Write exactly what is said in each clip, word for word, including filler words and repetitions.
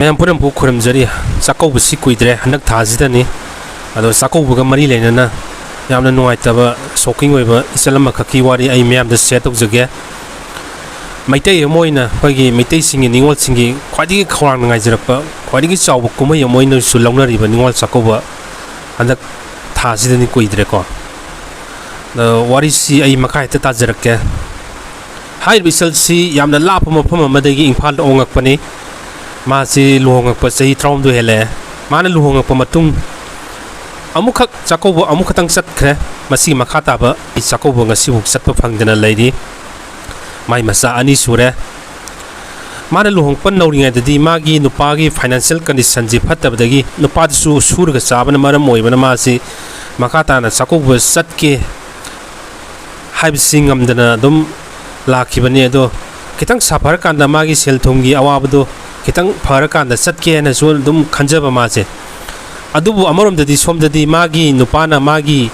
ꯃꯌꯥꯝ ꯄꯨꯝꯅꯃꯛꯄꯨ ꯈꯨꯔꯨꯝꯖꯔꯤ꯫ ꯆꯥꯛꯀꯧꯕꯁꯤ ꯀꯨꯏꯗ꯭ꯔꯦ, ꯍꯟꯗꯛ ꯊꯥꯁꯤꯗꯅꯤ꯫ ꯑꯗꯣ ꯆꯥꯛꯀꯧꯕꯒ ꯃꯔꯤ ꯂꯩꯅꯅ ꯌꯥꯝꯅ ꯅꯨꯡꯉꯥꯏꯇꯕ, shocking ꯑꯣꯏꯕ ꯏꯆꯜ ꯑꯃꯈꯛꯀꯤ ꯋꯥꯔꯤ ꯑꯩ ꯃꯌꯥꯝꯗ share ꯇꯧꯖꯒꯦ꯫ ꯃꯩꯇꯩ ꯑꯃ ꯑꯣꯏꯅ ꯑꯩꯈꯣꯏꯒꯤ ꯃꯩꯇꯩꯁꯤꯡꯒꯤ, ꯅꯤꯉꯣꯜꯁꯤꯡꯒꯤ ꯈ꯭ꯋꯥꯏꯗꯒꯤ ꯈꯧꯔꯥꯡꯅ ꯉꯥꯏꯖꯔꯛꯄ, ꯈ꯭ꯋꯥꯏꯗꯒꯤ ꯆꯥꯎꯕ ꯀꯨꯝꯍꯩ ꯑꯃ ꯑꯣꯏꯅꯁꯨ ꯂꯧꯅꯔꯤꯕ ꯅꯤꯉꯣꯜ ꯆꯥꯛꯀꯧꯕ ꯍꯟꯗꯛ ꯊꯥꯁꯤꯗꯅꯤ, ꯀꯨꯏꯗ꯭ꯔꯦꯀꯣ꯫ ꯑꯗꯣ ꯋꯥꯔꯤꯁꯤ ꯑꯩ ꯃꯈꯥ ꯍꯦꯛꯇ ꯇꯥꯖꯔꯛꯀꯦ꯫ ꯍꯥꯏꯔꯤꯕ ꯏꯆꯜꯁꯤ ꯌꯥꯝꯅ ꯂꯥꯞꯄ ꯃꯐꯝ ꯑꯃꯗꯒꯤ ꯏꯝꯐꯥꯜꯗ ꯍꯣꯡꯉꯛꯄꯅꯤ꯫ ꯃꯥꯁꯤ ꯂꯨꯍꯣꯡꯉꯛꯄ ꯆꯍꯤ ꯇꯔꯥꯍꯨꯝꯗꯣꯏ ꯍꯦꯜꯂꯛꯑꯦ꯫ ꯃꯥꯅ ꯂꯨꯍꯣꯡꯉꯛꯄ ꯃꯇꯨꯡ ꯑꯃꯨꯛꯈꯛ ꯆꯥꯛꯀꯧꯕ ꯑꯃꯨꯛꯈꯛꯇꯪ ꯆꯠꯈ꯭ꯔꯦ꯫ ꯃꯁꯤꯒꯤ ꯃꯈꯥ ꯇꯥꯕ ꯑꯩ ꯆꯥꯛꯀꯧꯕ ꯉꯁꯤꯐꯥꯎ ꯆꯠꯄ ꯐꯪꯗꯅ ꯂꯩꯔꯤ꯫ ꯃꯥꯏ ꯃꯆꯥ ꯑꯅꯤ ꯁꯨꯔꯦ꯫ ꯃꯥꯅ ꯂꯨꯍꯣꯡꯉꯛꯄ ꯅꯧꯔꯤꯉꯩꯗꯗꯤ ꯃꯥꯒꯤ ꯅꯨꯄꯥꯒꯤ financial conditionꯁꯤ ꯐꯠꯇꯕꯗꯒꯤ, ꯅꯨꯄꯥꯗꯨꯁꯨ ꯁꯨꯔꯒ ꯆꯥꯕꯅ ꯃꯔꯝ ꯑꯣꯏꯕꯅ, ꯃꯥꯁꯤ ꯃꯈꯥ ꯇꯥꯅ ꯆꯥꯛꯀꯧꯕ ꯆꯠꯀꯦ ꯍꯥꯏꯕꯁꯤ ꯉꯝꯗꯅ ꯑꯗꯨꯝ ꯂꯥꯛꯈꯤꯕꯅꯤ꯫ ꯑꯗꯣ ꯈꯤꯇꯪ ꯁꯥꯐꯔꯀꯥꯟꯗ, ꯃꯥꯒꯤ ꯁꯦꯜ ꯊꯨꯝꯒꯤ ꯑꯋꯥꯕꯗꯣ ꯈꯤꯇꯪ ꯐꯔꯀꯥꯟꯗ ꯆꯠꯀꯦ ꯍꯥꯏꯅꯁꯨ ꯑꯗꯨꯝ ꯈꯟꯖꯕ ꯃꯥꯁꯦ꯫ ꯑꯗꯨꯕꯨ ꯑꯃꯔꯣꯝꯗꯗꯤ, ꯁꯣꯝꯗꯗꯤ ꯃꯥꯒꯤ ꯅꯨꯄꯥꯅ ꯃꯥꯒꯤ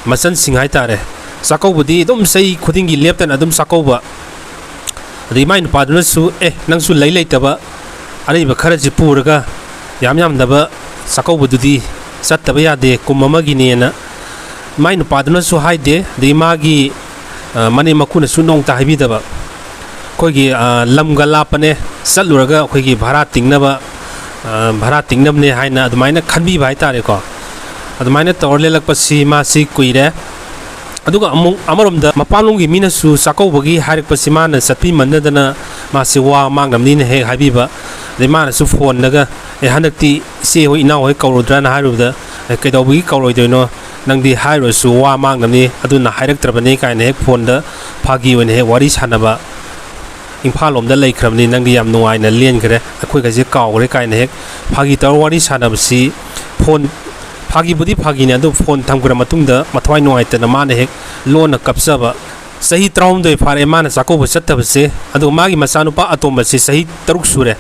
ꯃꯆꯟꯁꯤꯡ ꯍꯥꯏꯇꯥꯔꯦ, ꯆꯥꯛꯀꯧꯕꯗꯤ ꯑꯗꯨꯝ ꯆꯍꯤ ꯈꯨꯗꯤꯡꯒꯤ ꯂꯦꯞꯇꯅ ꯑꯗꯨꯝ ꯆꯥꯛꯀꯧꯕ꯫ ꯑꯗꯩ ꯃꯥꯏ ꯅꯨꯄꯥꯗꯨꯅꯁꯨ, "ꯑꯦ, ꯅꯪꯁꯨ ꯂꯩ ꯂꯩꯇꯕ ꯑꯔꯩꯕ ꯈꯔꯁꯤ ꯄꯨꯔꯒ ꯌꯥꯝ ꯌꯥꯝꯗꯕ ꯆꯥꯛꯀꯧꯕꯗꯨꯗꯤ ꯆꯠꯇꯕ ꯌꯥꯗꯦ, ꯀꯨꯝ ꯑꯃꯒꯤꯅꯦꯅ" ꯃꯥꯏ ꯅꯨꯄꯥꯗꯨꯅꯁꯨ ꯍꯥꯏꯗꯦ꯫ ꯑꯗꯩ ꯃꯥꯒꯤ, ꯑ, ꯃꯅꯦꯝ ꯃꯀꯨꯅꯁꯨ ꯅꯣꯡꯇ ꯍꯥꯏꯕꯤꯗꯕ꯫ ꯑꯩꯈꯣꯏꯒꯤ, ꯑ, ꯂꯝꯒ ꯂꯥꯞꯄꯅꯦ, ꯆꯠꯂꯨꯔꯒ ꯑꯩꯈꯣꯏꯒꯤ ꯚꯔꯥ ꯇꯤꯡꯅꯕ, ꯑ, ꯚꯔꯥ ꯇꯤꯡꯅꯕꯅꯦ ꯍꯥꯏꯅ ꯑꯗꯨꯃꯥꯏꯅ ꯈꯟꯕꯤꯕ ꯍꯥꯏꯇꯥꯔꯦꯀꯣ꯫ ꯑꯗꯨꯃꯥꯏꯅ ꯇꯧꯔ ꯂꯦꯜꯂꯛꯄꯁꯤ ꯃꯥꯁꯤ ꯀꯨꯏꯔꯦ꯫ ꯑꯗꯨꯒ ꯑꯃꯨꯛ ꯑꯃꯔꯣꯝꯗ ꯃꯄꯥꯟꯂꯣꯝꯒꯤ ꯃꯤꯅꯁꯨ ꯆꯥꯛꯀꯧꯕꯒꯤ ꯍꯥꯏꯔꯛꯄꯁꯤ ꯃꯥꯅ ꯆꯠꯄꯤꯃꯟꯗꯗꯅ ꯃꯥꯁꯤ ꯋꯥ ꯃꯥꯡꯅꯕꯅꯤꯅ ꯍꯦꯛ ꯍꯥꯏꯕꯤꯕ꯫ ꯑꯗꯩ ꯃꯥꯅꯁꯨ ꯐꯣꯟꯗꯒ, "ꯑꯦ, ꯍꯟꯗꯛꯇꯤ ꯏꯆꯦ ꯍꯣꯏ, ꯏꯅꯥꯎ ꯍꯣꯏ ꯀꯧꯔꯨꯗ꯭ꯔꯥꯅ?" ꯍꯥꯏꯔꯨꯕꯗ, "ꯑꯦ, ꯀꯩꯗꯧꯕꯒꯤ ꯀꯧꯔꯣꯏꯗꯣꯏꯅꯣ? ꯅꯪꯗꯤ ꯍꯥꯏꯔꯨꯔꯁꯨ ꯋꯥ ꯃꯥꯡꯅꯕꯅꯤ, ꯑꯗꯨꯅ ꯍꯥꯏꯔꯛꯇ꯭ꯔꯕꯅꯤ" ꯀꯥꯏꯅ ꯍꯦꯛ ꯐꯣꯟꯗ ꯐꯥꯒꯤ ꯑꯣꯏꯅ ꯍꯦꯛ ꯋꯥꯔꯤ ꯁꯥꯟꯅꯕ꯫ "ꯏꯝꯐꯥꯜ ꯂꯣꯝꯗ ꯂꯩꯈ꯭ꯔꯕꯅꯤ, ꯅꯪꯗꯤ ꯌꯥꯝ ꯅꯨꯡꯉꯥꯏꯅ ꯂꯦꯟꯈ꯭ꯔꯦ, ꯑꯩꯈꯣꯏꯒꯁꯦ ꯀꯥꯎꯈ꯭ꯔꯦ" ꯀꯥꯏꯅ ꯍꯦꯛ ꯐꯥꯒꯤ ꯇꯧꯔ ꯋꯥꯔꯤ ꯁꯥꯟꯅꯕꯁꯤ, ꯐꯣꯟ, ꯐꯥꯒꯤꯕꯨꯗꯤ ꯐꯥꯒꯤꯅꯤ, ꯑꯗꯨ ꯐꯣꯟ ꯊꯝꯈ꯭ꯔ ꯃꯇꯨꯡꯗ ꯃꯊꯋꯥꯏ ꯅꯨꯡꯉꯥꯏꯇꯅ ꯃꯥꯅ ꯍꯦꯛ ꯂꯣꯟꯅ ꯀꯞꯆꯕ꯫ ꯆꯍꯤ ꯇꯔꯥꯍꯨꯝꯗꯣꯏ ꯐꯥꯔꯦ ꯃꯥꯅ ꯆꯥꯛꯀꯧꯕ ꯆꯠꯇꯕꯁꯦ꯫ ꯑꯗꯨꯒ ꯃꯥꯒꯤ ꯃꯆꯥꯅꯨꯄꯥ ꯑꯇꯣꯝꯕꯁꯦ ꯆꯍꯤ ꯇꯔꯨꯛ ꯁꯨꯔꯦ꯫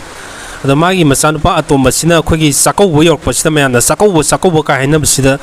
ꯑꯗꯣ ꯃꯥꯒꯤ ꯃꯆꯥꯅꯨꯄꯥ ꯑꯇꯣꯝꯕꯁꯤꯅ ꯑꯩꯈꯣꯏꯒꯤ ꯆꯥꯛꯀꯧꯕ ꯌꯧꯔꯛꯄꯁꯤꯗ, ꯃꯌꯥꯝꯅ "ꯆꯥꯛꯀꯧꯕ, ꯆꯥꯛꯀꯧꯕ" ꯀꯥꯏ ꯍꯥꯏꯅꯕꯁꯤꯗ,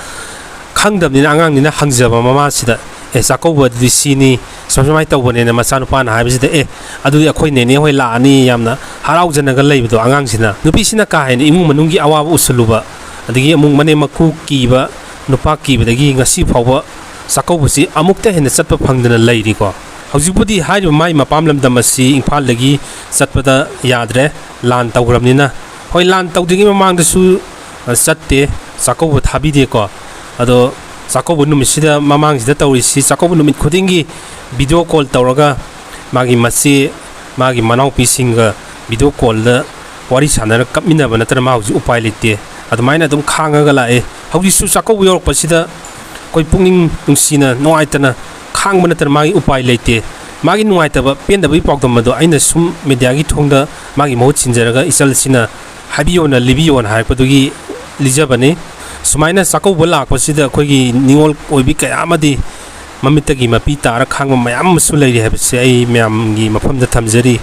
ꯈꯪꯗꯕꯅꯤꯅ, ꯑꯉꯥꯡꯅꯤꯅ ꯍꯪꯖꯕ ꯃꯃꯥꯁꯤꯗ, "ꯑꯦ, ꯆꯥꯛꯀꯧꯕꯗꯨꯗꯤ ꯁꯤꯅꯤ, ꯁꯨꯃꯥꯏ ꯁꯨꯃꯥꯏꯅ ꯇꯧꯕꯅꯦꯅ" ꯃꯆꯥꯅꯨꯄꯥꯅ ꯍꯥꯏꯕꯁꯤꯗ, "ꯑꯦ, ꯑꯗꯨꯗꯤ ꯑꯩꯈꯣꯏ ꯅꯦꯅꯦ ꯍꯣꯏ ꯂꯥꯛꯑꯅꯤ", ꯌꯥꯝꯅ ꯍꯔꯥꯎꯖꯅꯒ ꯂꯩꯕꯗꯣ ꯑꯉꯥꯡꯁꯤꯅ꯫ ꯅꯨꯄꯤꯁꯤꯅ ꯀꯥ ꯍꯦꯟꯅ ꯏꯃꯨꯡ ꯃꯅꯨꯡꯒꯤ ꯑꯋꯥꯕ ꯎꯁꯜꯂꯨꯕ, ꯑꯗꯒꯤ ꯑꯃꯨꯛ ꯃꯅꯦꯝ ꯃꯀꯨ ꯀꯤꯕ, ꯅꯨꯄꯥ ꯀꯤꯕꯗꯒꯤ ꯉꯁꯤ ꯐꯥꯎꯕ ꯆꯥꯛꯀꯧꯕꯁꯤ ꯑꯃꯨꯛꯇ ꯍꯦꯟꯅ ꯆꯠꯄ ꯐꯪꯗꯅ ꯂꯩꯔꯤꯀꯣ꯫ ꯍꯧꯖꯤꯛꯄꯨꯗꯤ ꯍꯥꯏꯔꯤꯕ ꯃꯥꯏ ꯃꯄꯥꯝ ꯂꯝꯗꯝ ꯑꯁꯤ ꯏꯝꯐꯥꯜꯗꯒꯤ ꯆꯠꯄꯗ ꯌꯥꯗ꯭ꯔꯦ, ꯂꯥꯟ ꯇꯧꯈ꯭ꯔꯕꯅꯤꯅ꯫ ꯍꯣꯏ, ꯂꯥꯟ ꯇꯧꯗ꯭ꯔꯤꯉꯩ ꯃꯃꯥꯡꯗꯁꯨ, ꯑ, ꯆꯠꯇꯦ, ꯆꯥꯛꯀꯧꯕ ꯊꯥꯕꯤꯗꯦꯀꯣ꯫ ꯑꯗꯣ ꯆꯥꯛꯀꯧꯕ ꯅꯨꯃꯤꯠꯁꯤꯗ, ꯃꯃꯥꯡꯁꯤꯗ ꯇꯧꯔꯤꯁꯤ, ꯆꯥꯛꯀꯧꯕ ꯅꯨꯃꯤꯠ ꯈꯨꯗꯤꯡꯒꯤ video call ꯇꯧꯔꯒ ꯃꯥꯒꯤ ꯃꯆꯦ, ꯃꯥꯒꯤ ꯃꯅꯥꯎꯄꯤꯁꯤꯡꯒ video callꯗ ꯋꯥꯔꯤ ꯁꯥꯟꯅꯔ ꯀꯞꯃꯤꯟꯅꯕ ꯅꯠꯇꯅ ꯃꯥ ꯍꯧꯖꯤꯛ ꯎꯄꯥꯏ ꯂꯩꯇꯦ꯫ ꯑꯗꯨꯃꯥꯏꯅ ꯑꯗꯨꯝ ꯈꯥꯡꯉꯒ ꯂꯥꯛꯑꯦ꯫ ꯍꯧꯖꯤꯛꯁꯨ ꯆꯥꯛꯀꯧꯕ ꯌꯧꯔꯛꯄꯁꯤꯗ ꯑꯩꯈꯣꯏ ꯄꯨꯛꯅꯤꯡ ꯅꯨꯡꯁꯤꯅ, ꯅꯨꯡꯉꯥꯏꯇꯅ ꯈꯥꯡꯕ ꯅꯠꯇꯅ ꯃꯥꯒꯤ ꯎꯄꯥꯏ ꯂꯩꯇꯦ꯫ ꯃꯥꯒꯤ ꯅꯨꯡꯉꯥꯏꯇꯕ, ꯄꯦꯟꯗꯕꯒꯤ ꯄꯥꯎꯗꯝ ꯑꯗꯣ ꯑꯩꯅ ꯁꯨꯝ mediaꯒꯤ ꯊꯣꯡꯗ ꯃꯥꯒꯤ ꯃꯍꯨꯠ ꯁꯤꯟꯖꯔꯒ ꯏꯆꯜꯁꯤꯅ ꯍꯥꯏꯕꯤꯌꯣꯅ, ꯂꯤꯕꯤꯌꯣꯅ ꯍꯥꯏꯔꯛꯄꯗꯨꯒꯤ ꯂꯤꯖꯕꯅꯤ꯫ ꯁꯨꯃꯥꯏꯅ ꯆꯥꯛꯀꯧꯕ ꯂꯥꯛꯄꯁꯤꯗ ꯑꯩꯈꯣꯏꯒꯤ ꯅꯤꯉꯣꯜ ꯑꯣꯏꯕꯤ ꯀꯌꯥ ꯑꯃꯗꯤ ꯃꯃꯤꯠꯇꯒꯤ ꯃꯄꯤ ꯇꯥꯔ ꯈꯥꯡꯕ ꯃꯌꯥꯝ ꯑꯃꯁꯨ ꯂꯩꯔꯤ ꯍꯥꯏꯕꯁꯦ ꯑꯩ ꯃꯌꯥꯝꯒꯤ ꯃꯐꯝꯗ ꯊꯝꯖꯔꯤ꯫